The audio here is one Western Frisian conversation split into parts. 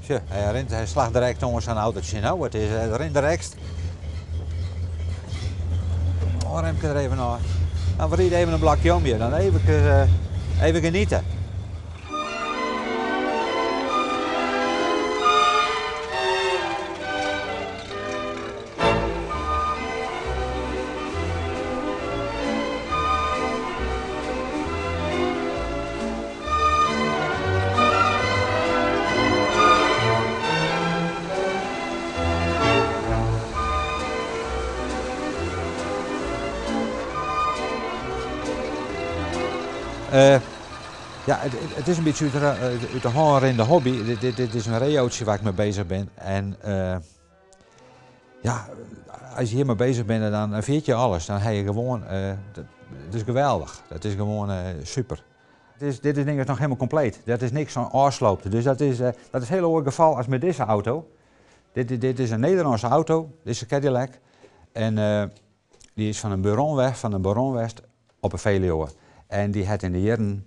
Sjoch, hy rint, hy slacht direkt oan sa'n autotsje no. It is, it rint direkt. Hânremke der even ôf. Dan we ride even in blokje om hjir. Dan even, even genieten. Ja, it is in bytsje út de hân rinnende hobby. Dit is in reotsje waar ik mei bezich bin. En ja, as je hjirmei bezich binne, dan ferjit je alles. Dan ha je gewoan, it is geweldich. Dat is gewoan super. Dit is ding is noch hielendal kompleet. Dat is niks fan ôfsloopt. Dus dat is, dat is in hiel oar gefal as mei dizze auto. Dit is in Nederlânske auto, dizze Cadillac. En dy is fan in baron west, fan in baron west op 'e Feluwe. En dy hat yn de jierren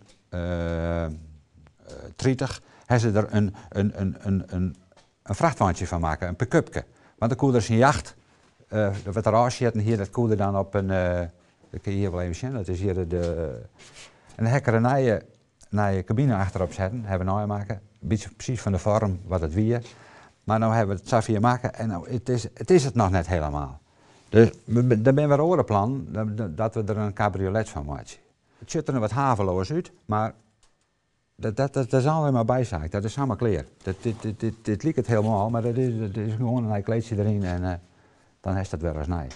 30 ha se der in frachtweintsje fan makke, in pick-upke. Want dan koe er syn jacht, wat er ôfsjitten hie, dat koe er dan op in, dat kin je hjir wol even sjen, dat is hjir de, en dan ha ik der in nije kabine achterop setten, ha we neimakke, in bytsje presys fan de foarm wat it wie. Mar no ha we it safier makke en no, it is it noch net helemaal. Dus der binne wer oare plannen dat we der in kabriolet fan meitsje. It sjocht der noch wat haveloas út, mar dat is allegear mar bysaak, dat is samar klear. Dit liket helemaal, mar dat is gewoan in nij kleedsje deryn en dan hast it wer as nij.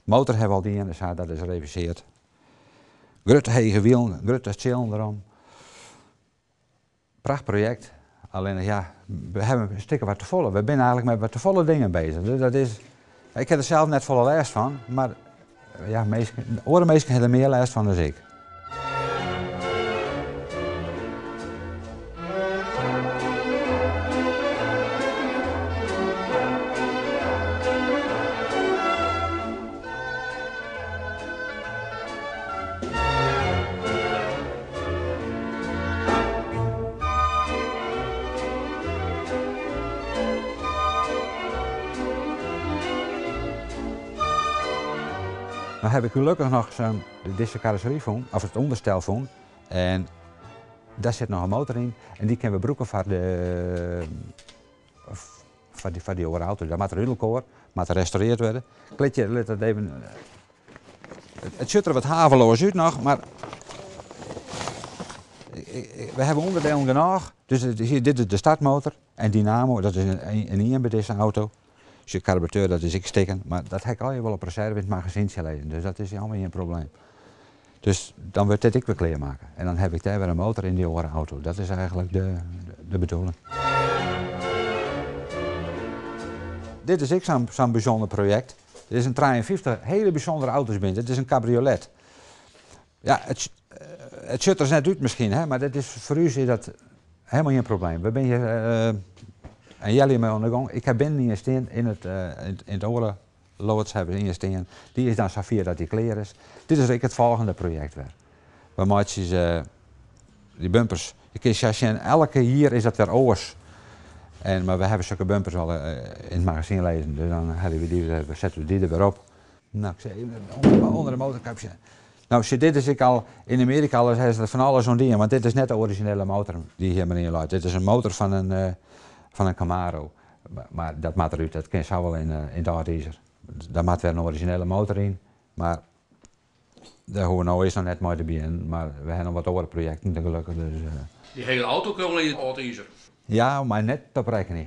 Motor ha we al dien, dus dat is reviseard. Grutte hege wielen, grutte tsjillen derom. Prachtprojekt, allinnich ja, we hawwe in stikke wat te folle. We binne eigenlik mei wat te folle dingen bezich. Dus dat is, ik ha der sels net folle lêst fan, mar ja, minsken, oare minsken ha der mear lêst fan as ik. No haw ik gelokkich noch sa'n dizze karrossery fûn, of it ûnderstel fûn. En dêr sit noch in motor yn en dy kinne we brûke foar de foar dy oare auto. Dat moat der út elkoar, moat restaureard wurde. Klitje, lit dat even. It sjocht der wat haveloas út noch, mar we hawwe ûnderdielen genôch. Dus dit is de startmotor en dynamo, dat is in ien by dizze auto. Dus de karburateur dat is ek stikken, mar dat ha ik allegear wol op reserve yn it magazyntsje lizzen, dus dat is allemaal gjin probleem. Dus dan wurdt dit ek wer klearmakke en dan haw ik dêr wer in motor yn dy oare auto. Dat is eigenlik de bedoeling. Dit is ek sa'n bysûnder projekt. Dit is in 53, hiele bysûndere auto's binne. Dit is in cabriolet. Ja, it sjocht der net út miskien, hè, mar dit is, foar ús is dat helemaal gjin probleem. We binne hjir in healjier mei oan de gong. Ik ha binnen ien stean yn it oare loads ha we ien stean. Dy is dan safier dat dy klear is. Dit is ek it folgjende projekt wer. We meitsje dy bumpers. Je kinne sa sjen, elke jier is dat wer oars. En, mar we hawwe sokke bumpers al yn it magazyn lizzen, dus dan helje we dy, sette we dy der wer op. No, ik sil even ûnder de motorkap sjen. No, sjoch, dit is ek al, yn Amearika al is der fan alles oan dien, want dit is net de orizjinele motor dy't hjir mar yn leit. Dit is in motor fan in, fan in Camaro. Mar dat moat derút, dat kin sa wol yn it âld izer. Daar moat wer in orizjinele motor yn, mar dêr hoege we no earst noch net mei te begjinnen. Mar we ha noch wat oare projekten gelokkich. Dus. Dy hiele auto kin wol yn it âld izer. Ja, mar net op rekkenje.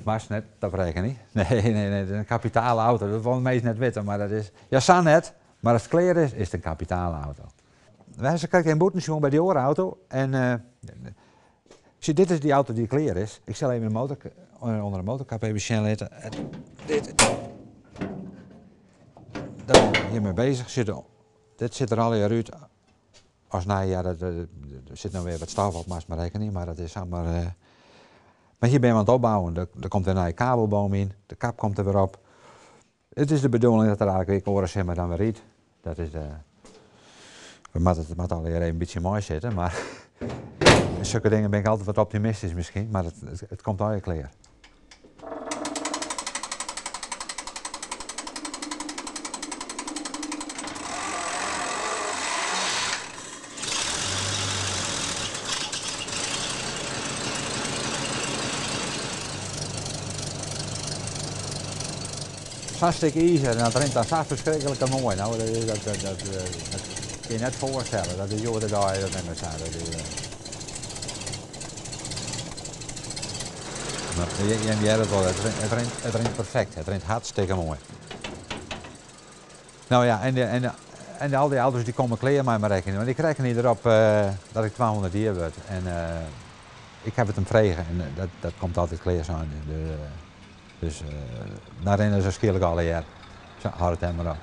Moatst net op rekkenje. Nee, nee, nee, it is in kapitale auto. Dat wolle de minsken net witte, mar dat is, ja sa net, mar as it klear is, is it in kapitale auto. We ha se krekt even bûten sjoen by dy oare auto en sjoch, dit is dy auto dy't klear is. Ik sil even de motor, ûnder de motorkap even sjen litte. Dit, dêr bin hjir mei bezich. Sjoch, dit sit der allegear út as nij. Ja, dat, der sit no wer wat stof op, moatst mar rekkenje, mar dat is samar. Mar hjir binne we oan it opbouwen. Der komt wer in nije kabelboom yn, de kap komt der wer op. It is de bedoeling dat er eigenlik ek oare simmer dan wer rydt. Dat is de, we moatte it moat allegear even in bytsje meisitte, mar sokke dingen bin ik altyd wat optimistysk miskien, mar it komt allegear klear. Sa'n stik izer en dat rint dan sa ferskriklik moai. No, dat, dat, dat, dat, dat kin je net foarstelle. Dat is hjoed-de-dei dat net mear sa. Dat is, no, jim hearre it wol, it rint perfekt. It rint hartstikke moai. No ja, en al dy auto's dy komme klear mei my rekkenje. Want ik rekkenje derop dat ik 200 jier wurd. En ik ha it him frege en dat komt altyd klear sein. Dus dan rinne se skierlik allegear. Sa, hâld it dêr mar op.